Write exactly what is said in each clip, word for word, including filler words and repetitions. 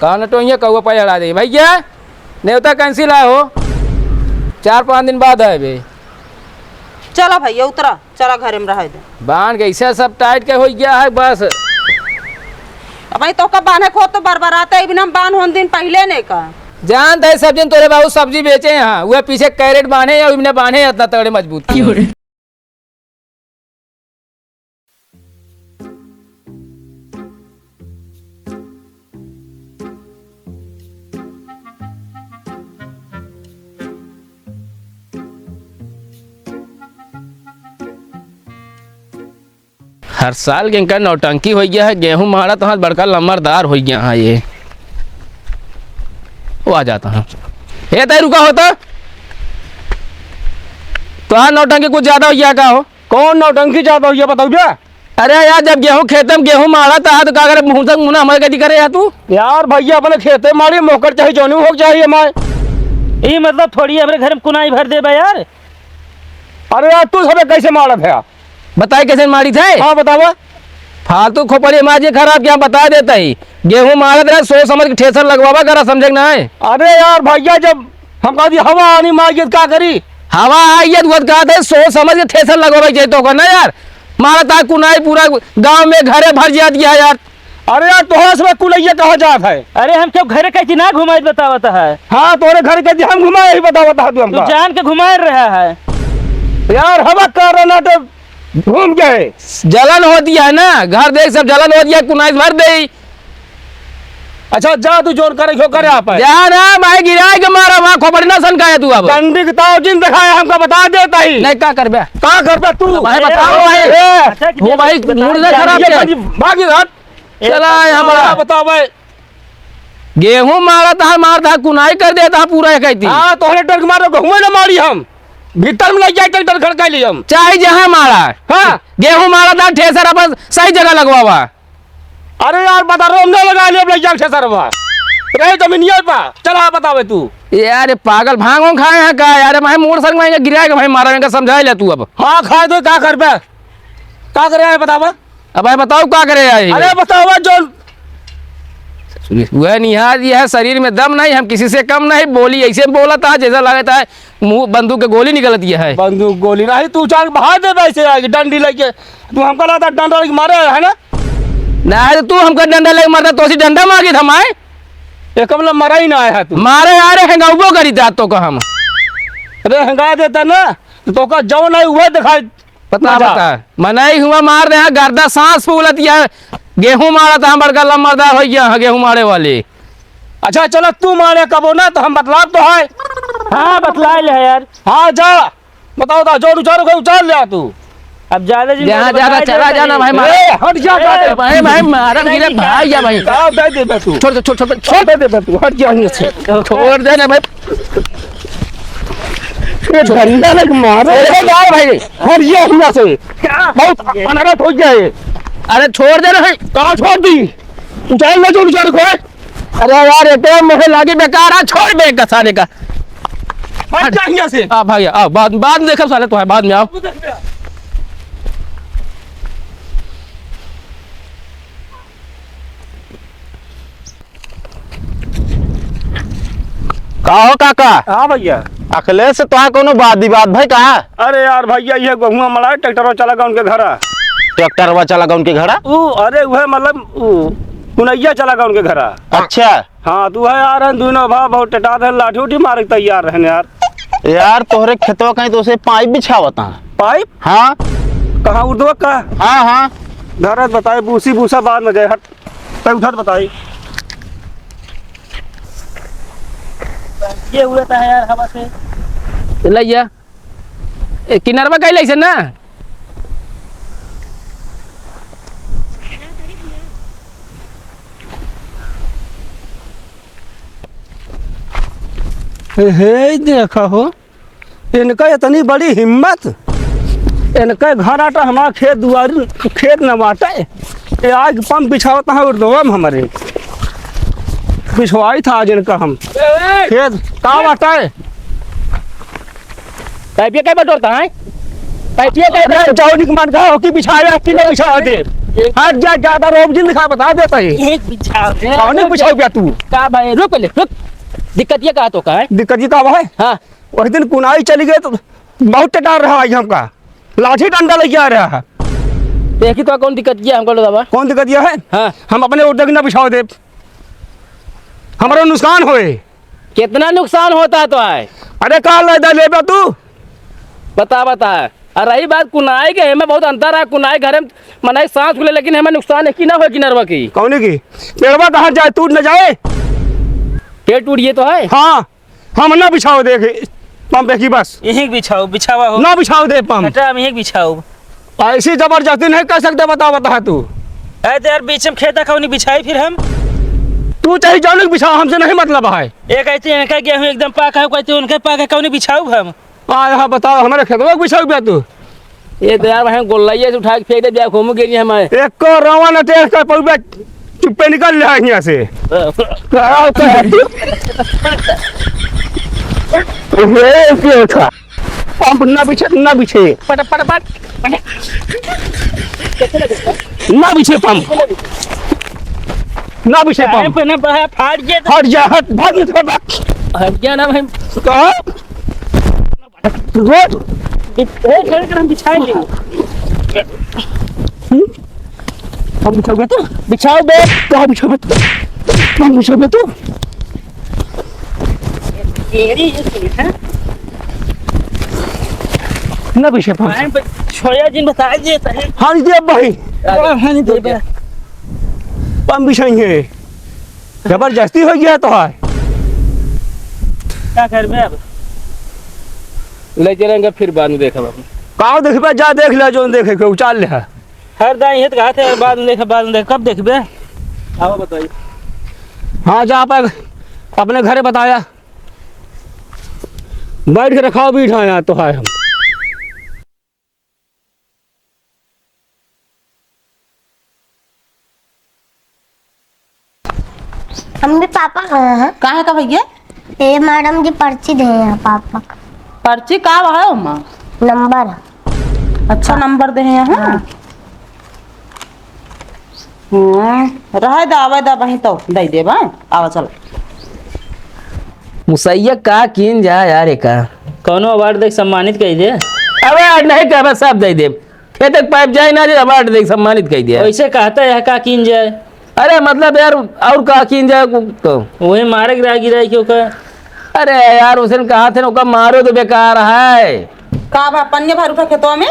कहाँ नटोइया कौआ पाई अड़ा दे भैया, नेवता cancel है हो, चार पाँच दिन बाद है बे। चला भैया, उतरा, चला घरे में रहे दे। बांध के ऐसा सब tight के हो गया है बस। अब भाई तोका बांधे को तो बरबराते, इबिन हम बांध होन दिन पहिले ने का। जानत है सब दिन तोरे बाबू सब्जी बेचे हैं, वह पीछे कैरेट बांधे या इबने बांधे इतना तगड़े मजबूत। हर साल के इनका नौटंकी होइ गया है, गेहूं मारत हैं, बड़का लम्बरदार होइ गया है ये। वो आ जाता है। ए, तय रुका होता। तोहार नौटंकी कुछ ज्यादा होइ गया का हो? कौन नौटंकी ज्यादा होइ गया, बताओ बे? अरे यार, जब गेहूं खेते में गेहूं मारत है, तो का करे, मुंह से मुंह ना हमारे कदी करे यार तू? यार भैया, अपने खेते मारी, मोकर चाही, जौनी हो चाही हमारे। ई मतलब थोड़ी हमरे घर में कुनाई भर देबे यार। अरे यार, तू सबे कैसे मारत है? बताई कैसे मारी थे? हाँ, बतावा। फालतू खोपड़ी मार जे खराब, क्या बता देता ही। गेहूं मारत रहे, सोच समझ के ठेसर लगवावा करा, समझे कि नाहीं? अरे यार भैया, जब हम कहा दी हवा आनी मार गई, तो का करी? हवा आई है, तो कहते हैं, सोच समझ के ठेसर लगवावे चाहिए तो का ना यार। मारत आ कुनाई पूरा गांव में घरे भर जात गया यार। अरे यार, तोहरा सब कुनैया कहाँ जात है? अरे हम क्यों घरे कैसी ना घुमाई बतावत है? हाँ, तोरे घर कैसी हम घुमाए ही बतावत है तू तू हमका। जान के घुमाए रहा है। यार, हवा कर रहा ना तो घूम गए। जलन होती है ना, घर देख सब जलन होती है, कुनाई भर दे। अच्छा, जा तू जोर करे, क्यों करे आप है? जा ना, भाई गिराए के मारा, वहाँ खोपड़ी ना सनकाया तू अब। डंडी के ताव जिन दिखाया हमका बता देता ही। नहीं, का करबे? का करबे तू? भाई बताओ भाई। ए, अच्छा, हो भाई, मूड ना खराब ये कर। भागी हट। चला, यहाँ बड़ा। बताओ भाई। गेहूं मारत है, मारत है, कुनाई कर देता है पूरा एक ऐती। हाँ, तोहरे डर के मारे गेहूं ना मारी हम। भीतर में लग जाए, ट्रैक्टर खड़का ली हम। चाहे जहाँ मारा। हाँ। गेहूं मारत है, ठेसर अपन सही जगह लगवावा। अरे यार, बता रहा हूँ, हम ना लगा ले, अब लग जाए ठेसर बा। रहे जमीनिया पा। चल, हाँ, बतावे तू। यार, ये पागल भांगो खाए हैं का? यार, मैं मोटरसाइकिल में गिरा के भाई मारा, इनका समझा ले तू अब। हाँ, खाए तो का करबे? का करे है, बतावा? अब भाई बताओ का करे आए? अरे बताओ जो वह निहार ये है, शरीर में दम नहीं, हम किसी से कम नहीं, बोली ऐसे बोलता है जैसा लगता है मुंह बंदूक के गोली निकलती है। बंदूक गोली नहीं, तू चाल भाग दे वैसे आगे डंडी लेके, तू हमका लगता डंडा लेके मारे है ना? नहीं तो तू हमका डंडा लेके मारता तो सी डंडा मांगे था मैं। ये कमला मरा ही ना आया है तू। मारे आ रहे हैं गाँव करी था तो का हम। अरे हंगा देता ना तो का जौन है वह दिखाई। पता, मजा। पता। मनई हुआ मार दे, हाँ, गर्दा सांस फूलत है। गेहूं मारत है, बड़का लम्बरदार हो गया है गेहूं मारे वाले। अच्छा, चला तू मारे कबो ना, तो हम बतलाब तो है। हाँ, बतला ले यार। हाँ, जा। बताओ ता, जो उचार को उचार ले आ तू। अब ज्यादा दिन जहाँ मत ज्यादा बताए चला दे जाना भाई। भाई, मारा। ए, हट जा, ए, जा दे। भाई, भाई, मारा नहीं, गिरे, नहीं, भाई, जा भाई। का दे दे तू? छोड़, छोड़, छोड़, छोड़, छोड़। दे दे तू, हट जा यहाँ से। छोड़ दे ना भाई। ये डंडा लग मारो। अरे यार भाई, हट जा हियाँ से। क्या? बहुत अनर्थ हो गया है। अरे छोड़ दे ना भाई। कहाँ छोड़ दी? उतार ले जो उतार को। अरे यार, ये तो मुझे लागे बेकार है, छोड़ बे का साले का। हट जा हियाँ से। आ भाई, आ बाद, बाद में देखब साले तो है, बाद में आओ। का हो काका? हाँ भैया। अखिलेश से तोहार कोनो बात विवाद भई का? अरे यार भैया, ये गेहुआ मड़ाए, ट्रैक्टरवा चला गया उनके घरा। ट्रैक्टरवा चला गया उनके घरा? ऊ, अरे उहे मतलब, ऊ, कुनैया चला गया उनके घरा। अच्छा। हाँ, तू है यार, हम दोनों भा बहुत टटा रहे, लाठी उठी मारे के तैयार रहन यार। यार, तोहरे खेतवा कहीं तो से पाइप बिछावत हैं। पाइप? हाँ। कहाँ, उर्दवा का? हाँ, हाँ। धरत बताए, बूसी बूसा बाद में जाए, हट। तै उठत बताई। ये हुआ था यार हवा से। लैया। ए, किनारवा कहीं लैसे ना? हे, हे, देखा हो। इनका इतनी बड़ी हिम्मत, इनके घर आटा हमार खेत दुआरी, खेत न बाटे। ये आज पंप बिछावत हैं उर्दवा में हमरे, बिछवाई था आज इनका हम। ए, ए! खेत का बाटे? पाइपिया का बटोरता है? पाइपिया का अरे, जाओ निकमान का हो कि बिछाया कि नहीं बिछा दे। हट जा, ज्यादा रोब जिन दिखा, बता देता ही। एक बिछाओ। कौने बिछाओ गया तू? का भाई, रुक पहले, रुक। दिक्कत ये का तो का है? दिक्कत ये का है? हाँ। वही दिन कुनाई चली गए तो बहुत टटार रहा है हमका, लाठी डंडा लेके आ रहा है। देखी तो कौन दिक्कत ये हमको बतावा? कौन दिक्कत ये है? हाँ। हम अपने ओर तक ना बिछाओ देब, हमारा नुकसान होए। कितना नुकसान होता है तो आए? अरे का ले दे लेबे तू? बता, बता। और रही बात कुनाई के, एमे बहुत अंतर है। कुनाई घरे में मनाई सांस खुले, लेकिन हमें नुकसान है कि ना हो किनरवा की? कौन की? पेड़वा कहाँ जाए, टूट न जाए? पेड़ टूट ये तो है। हाँ, हम ना बिछाओ देख पंप की बस। यहीं बिछाओ, बिछावा हो। ना बिछाओ दे पंप। हटा, हम यहीं बिछाओ। ऐसी जबरदस्ती नहीं कर सकते, बता, बता तू। ऐ तो यार, बीच में खेता कौनी बिछाई फिर हम? तू चाहे जाने के बिछाओ, हमसे नहीं मतलब है। एक ऐसे इनका गेहूं एकदम पाक है, कहते उनके पाक है, कौनी बिछाऊ हम? आ, यहाँ बताओ, हमारे खेतवा के बिछाऊ बे तू? ये तो यार, वहीं गोल्लैया से उठा के फेंक दे, जा घूम गिरी हमारे। एको रवा न टेढ़ कर पउबे, चुप्पे निकल ले यहाँ से। का होता है? ये क्या था? पंप ना बिछे, ना बिछे। पट, पट, पट, पट। ना बिछे पंप। ना बिछे काहे पंप। पे ना बहा, फाट गया तो। हट जा, हट, भाग, भाग, भाग। हट गया ना भाई। कहाँ? रोज। बिछ-, ए, घर कर हम बिछाएंगे। हम्म? हम बिछाओगे तो? बिछाओ बे। कहाँ बिछाओगे तो? हम बिछाओगे तो? तेरी ये सुन, हैं? ना पीछे पाँच। मैं ब-, छोया जिन बता दिए तहे। हाँ, नहीं दे भाई। हाँ, नहीं दे बे। हम बिछाएंगे। जबरदस्ती हो गया तो है। का करबे अब? ले चलेंगे, फिर बाद में देखब अपन। का देखबे, जा देख ले, जोन देखे के उचाल ले है। हर दाई हित कहत है, बाद में देखब, बाद में देखब, कब देखबे? आओ बताइए। हाँ, जा आप अपने घरे बताया, बैठ के रखाओ, बैठा यहाँ तो है हम। मम्मी पापा कहाँ हैं? का है का भैया? ए मैडम जी पर्ची दे हैं पापा का। पर्ची का है ओमा? नंबर। अच्छा, नंबर दे हैं यहाँ? हाँ। हाँ, रहे दा, आवे दा, वहीं तो दे देब, हाँ? आवा चल। मुसैया का कीन जा यार एका? कौनो award देख सम्मानित कइ दे। अबे यार नहीं कहबे, सब दे देब। खेते के पाइप जाए ना जे award देख सम्मानित कइ दिया। वैसे कहता है का कीन जाए? अरे मतलब यार, और का कीन जाए को-, तो? वही मारे गिरा गिरा क्यों का? अरे यार, उसे कहा थे ना, ओका मारो तो बेकार है। का बा, पन्ने भर उठा खेतवा में?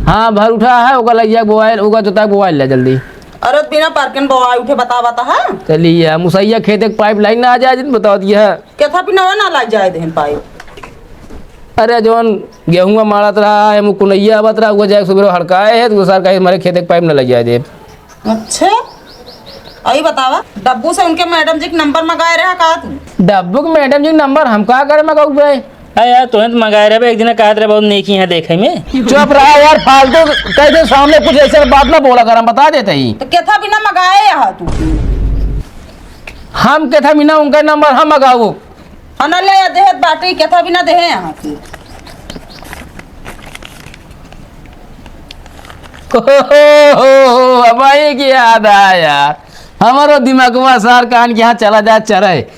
हाँ, भर उठा है, ओका लग जाए बोआइल, ओका जोता बोआइल ले जल्दी। अरे बिना पार्कन बोआई उठे, बता, बता, हाँ? चलिए, मुसैया खेते के पाइप लाइन ना आ जाए, जिन बताओ दिया। केथा पिनवा ना लाग जाए देहन पाई। अरे, जौन गेहूं माड़त रहा है, मुकुनैया आवत रहा, वो जाए सुबह हड़काए है, तो सर कहे, "हमारे खेते के पाइप न लग जाए दे।" अच्छा, अई बतावा, डब्बू से उनके मैडम जी के नंबर मंगाए रहा का तू? डब्बू के मैडम जी के नंबर हम का करे मंगाऊ बे? अरे यार, तोहे तो मंगाए रहे बे, एक दिन कहत रहे, "बहुत नेकी है देखे में।" चुप रहा यार, फालतू कह दे, सामने कुछ ऐसे बात ना बोला कर, हम बता देते ही। तो केथा बिना मंगाए यहाँ तू? हम केथा बिना उनका नंबर हम मंगाऊ? हाँ, ना ले, देहत बाटे, केथा बिना देहे यहाँ के। हो, हो, हो, हो, अब आई के याद आया यार, हमारो दिमागवा सार कान के यहाँ चला जा चरे।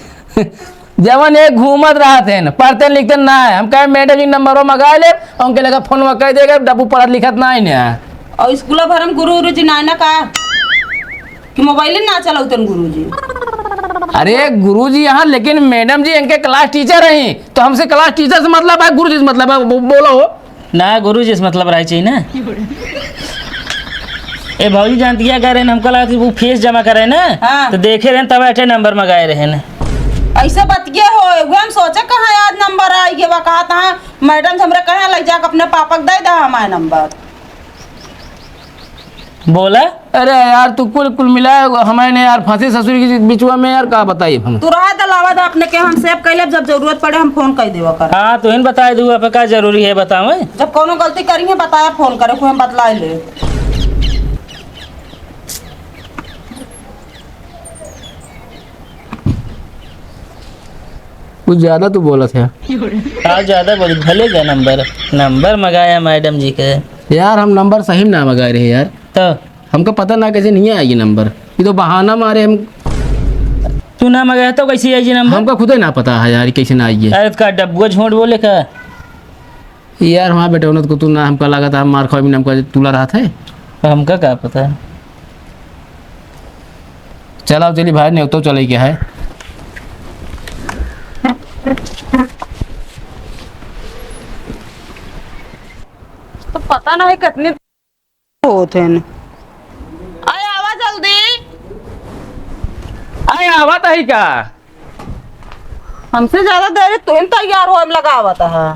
जवन एक घूमत रहत है न, पढ़ते लिखते ना है। हम कहे, "मैडम जी, नंबरो मंगा ले," उनके लगे फोनवा कह देगा, "डब्बू पढ़त लिखत ना है ना।" और स्कूल भर में गुरु, गुरु जी ना है ना का? कि मोबाइल ना चलाउतन गुरुजी। अरे गुरुजी यहाँ, लेकिन मैडम जी इनके क्लास टीचर हैं, तो हमसे क्लास टीचर से मतलब है, गुरुजी से मतलब है, बो-, बोलो हो। ना, गुरुजी से मतलब रहे चाहिए ना। ए भौजी जानती क्या कह रहे हैं, हमको लगा कि वो फीस जमा करे ना, हाँ। तो देखे रहे तब ऐसे नंबर मंगाए रहे ना। ऐसे बतिये हो, वो हम सोचे कहाँ याद नंबर आई गया, कहा था मैडम जी हमरे कहे लग जाके अपने पापा के दे दे हमारे नंबर। बोला। अरे यार, तू कुल, कुल मिला, हमारे ने यार फंसी ससुर की बिचुआ में यार, का बताई हम? तू रहा दा, लावा दा अपने के, हम सेव कैले, जब जरूरत पड़े हम फोन कर देवा कर। हाँ, तू ही बताए दू, अब का जरूरी है बतावे? जब कोनो गलती करी है बताया, फोन करे, कोई हम बतलाए ले। कुछ ज्यादा तू बोलत है। का ज्यादा बोली? भले गया नंबर, नंबर मंगाया मैडम जी के। यार, हम नंबर सही में ना मंगाए रहे यार। तो? हमका पता ना कैसे नहीं आइ ये नंबर। ये तो बहाना मारे हम। तू ना मँगाया तो कैसे आई ये नंबर? हमका खुदे ना पता है यार, कैसे ना आइ ये। अरे, तो का डब्बुआ झूठ बोले का? यार, हमार बेटौनत को तू ना, हमका लागत है, हम मार खावे बिना हमका तुला रहत है। हमका का पता है? चलाओ, चली भाई, नेवतो चले के है। तो पता ना है कितने होत हैं। आय आवा जल्दी। आय आवा तही का? हमसे ज्यादा देरी तुम तैयार होए में लगावत है।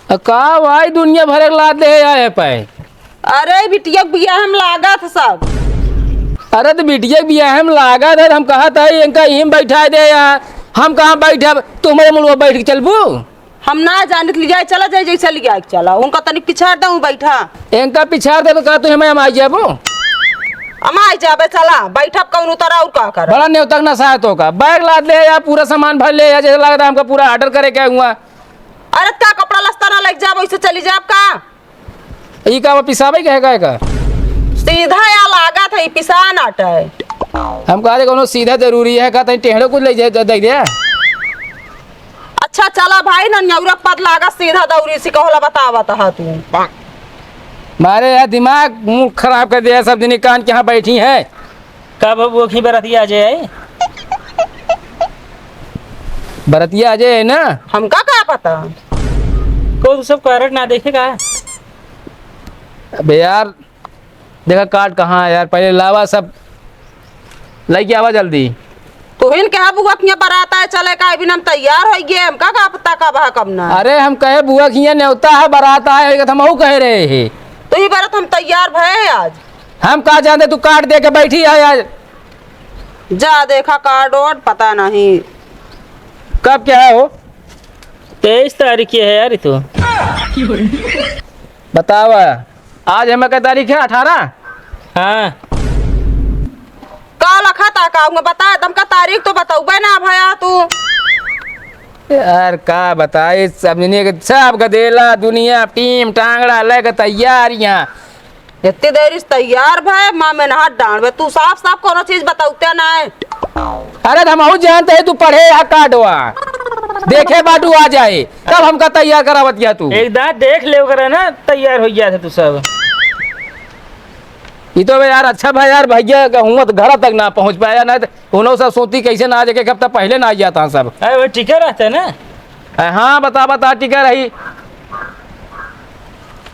अ, का भाई दुनिया भर के लाद ले आए पे? अरे बिटिया के बियाह में लागत सब। अरे तो बिटिया के बियाह में लागत है, हम कहत है इनका यहीं बैठा दे यहाँ। हम कहाँ बैठब? तू हमारे मुड़वा बैठ के चलबू? हम ना जानित, लियाए चला जाए, जैसे लियाए के चला। उनका तनिक पिछाड़ दे, उ बैठा। इनका पिछाड़ देबे का, तू हमें हम आई जाबो? हम आई जाबे, चला, बैठब कौन उतरा और का कर? बड़ा नेवता के नशा है तो का? बैग लाद ले या, पूरा सामान भर ले या, जैसे लगता है हमका पूरा ऑर्डर करे के हुआ। अरे का कपड़ा लस्ता ना लेके जाब, वैसे चली जाब का? ई का बा, पिसाबे के है का, का? सीधा या लागत है, ई पिसान आटा है। हम कहा दे कोनो सीधा जरूरी है का, तनी टेढ़ो कुछ ले जाए, दे दे। अच्छा चला भाई, ना न्यौरा पद लागा, सीधा दौरी से कहोला बतावत हा तू। मारे यार दिमाग मुंह खराब कर दिया, सब जनी कान के यहाँ बैठी हैं। कब वो की बरतिया आ जाए? बरतिया आ जाए ना। हमका का पता? को तू सब करंट ना देखे का? अबे यार, देखा कार्ड कहाँ है यार, पहले लावा सब, लइके आवा जल्दी। तुहिन कहा बुआ किया बरात आए चले का, अभी हम तैयार होइ गए, हमका का पता कब है कब ना। अरे हम कहे बुआ किया नेवता है, बरात आए, हमहू कहे रहे हैं। तो ये बरात हम तैयार भए आज। हम का जानते तू कार्ड दे के बैठी है आज। जा देखा कार्ड ओड पता नहीं। कब क्या है हो? तेईस तारीख के है यार, ये तो। बतावा, आज हमें कै तारीख है? अठारह। हाँ। का लखा ता का हुआ? बता, दम का तारीख तो बतौबे ना भया तू। यार, का बताई, सब जने के, सब गदेला, दुनिया, टीम, टांगड़ा लेके तैयार यहाँ। इतनी देरी से तैयार भए, माँ में नहा डांड बे। तू साफ साफ कोनो चीज बतौते ना है। अरे, तो हमहू जानते हैं तू पढ़े या काटवा। देखे बाटू आ जाए, तब हमका तैयार करावत गया तू। एक दांत देख ले ओकरा ना, तैयार हो गया था तू सब। ई तो बे यार, अच्छा भाई यार, भैया का हुआ तो घर तक ना पहुँच पाया, ना तो उन्हों सब सोती कैसे ना आ जाए, एक हफ्ता पहले ना आ जाता सब। अरे, वो टिके रहते ना। अरे हाँ, बता, बता, टिके रही।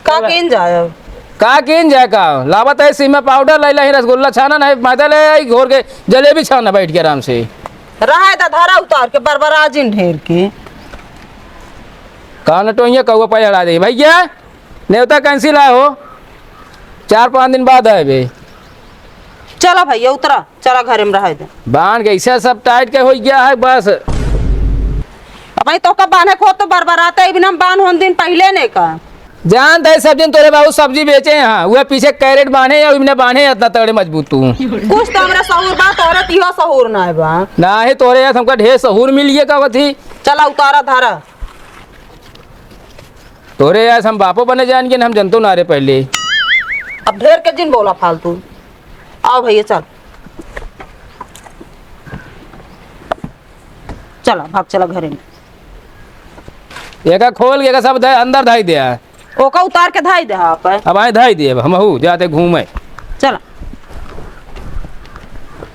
का किन जाए अब? का किन जाए का? लावत है सीमा पाउडर, ले ले रसगुल्ला छाना, नहीं मैदा ले आई घोर के, जलेबी छाना बैठ के आराम से। रहे दा धरा उतार के, बरबरा जिन ढेर के। कान टोइया कौआ पे अड़ा दे भैया। नेवता कैंसिल है हो, चार पाँच दिन बाद है बे। चला भैया, उतरा, चला घरे में रहे दे। बांध के ऐसा सब टाइट के हो गया है बस। अब भाई तोका बांधे को तो बरबराते ही बिना बांध होन दिन पहले ने का। जानत है सब दिन तोरे बाबू सब्जी बेचे हैं, वह पीछे कैरेट बांधे या उमने बांधे इतना तगड़े मजबूत तू। कुछ तो हमरा सहूर बा, तोरे तिहो सहूर ना है बा। ना है तोरे यार, हमका ढेर सहूर मिल गया का थी। चला उतारा धारा। तोरे यार हम बापो बने जान के हम जनतो ना रे पहले। अब ढेर के जिन बोला फालतू। आओ भैया चल। चला भाग चला घरे में। एका खोल के एका सब दे, अंदर धाई दे। ओका उतार के धाई दे आप। अब आए धाई दे, अब हमहू जाते घूमे। चला।